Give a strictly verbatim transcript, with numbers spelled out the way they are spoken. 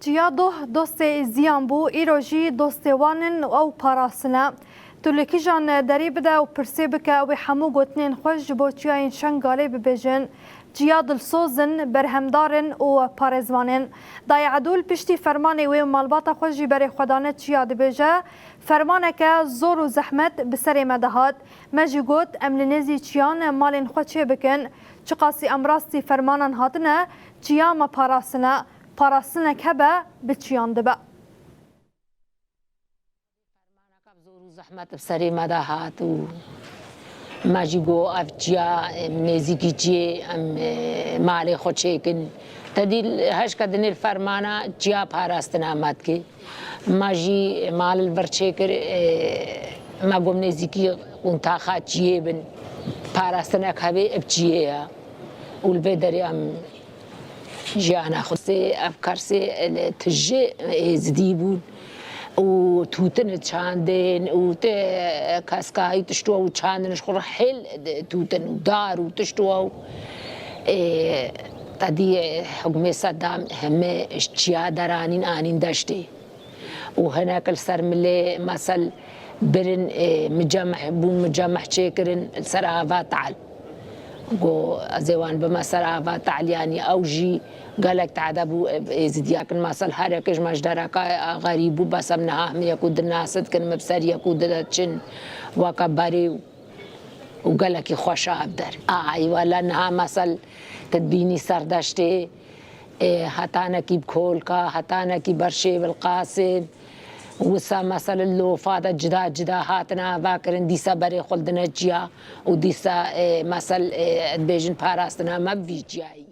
Çiya doh dostê êziyan bû, îro jî dostê wan in û ew parastine. Tu li kîjan derî bide û pirsê bike, wê hemû gotinên xwe ji bo çiyayên Şengalê bibêjin. Çiya dilsoz in, berhemdar in û parêzvan in. Dayê Edûl piştî fermanê wê û malbata xwe jî berê xwe dane çiya dibêje, Fermaneke zor û zehmet bi serê me de hat. Me jî got, em li nêzî çiyan malên xwe çê bikin. Çiqasî em rastî fermanan hatine, çiya me parastine. Parastinek hebe, bi çiyan dibe. Zor û zehmet bi serê me de hat û me jî got, ev çiya, em nêzîkî çiyê, em, e, malê xwe çêkin. Te dî heşka dinê li fermana çiya parastina me dikê. Me jî mal li vir çêkir, e, me got nêzîkî quntaxa çiyê bin. Parastinek hebe bi çiyê ye. Û li vê derê em jiyana xwe. Sê, ev kersê, e, tije êzidî bûn. Û tûtin çandin û te keskahî tişt û çandin ji xwe re hêl tûtin û dar û tişt û, e, te dî hukmê Sedam heme ji çiya deranîn anîn deştê. Û hinek li ser milê mesel birin, e, micemeh bûn, micemeh çêkirin li ser ava Teal. Got, ez ê wan bime ser ava Teal, yanî ew jî gelek tade bû, e, êzidiya kin. Mesel her yekê ji me ji dereka xerîb bû, bes em niha hemî yek û di nas dikin, me bi ser yek û di de çin weke berê û, û gelekî xweş a ev der. Ay wele niha mesel tu dibînî serdeştê, e, hetanekî bi kolka, hetanekî ber şêvilqasê, wisa mesel lofa de cida cida hatine ava kirin, dîsa berê xwe dine çiya û dîsa, e, mesel, e, dibêjin parastina me bi vî çiyayî.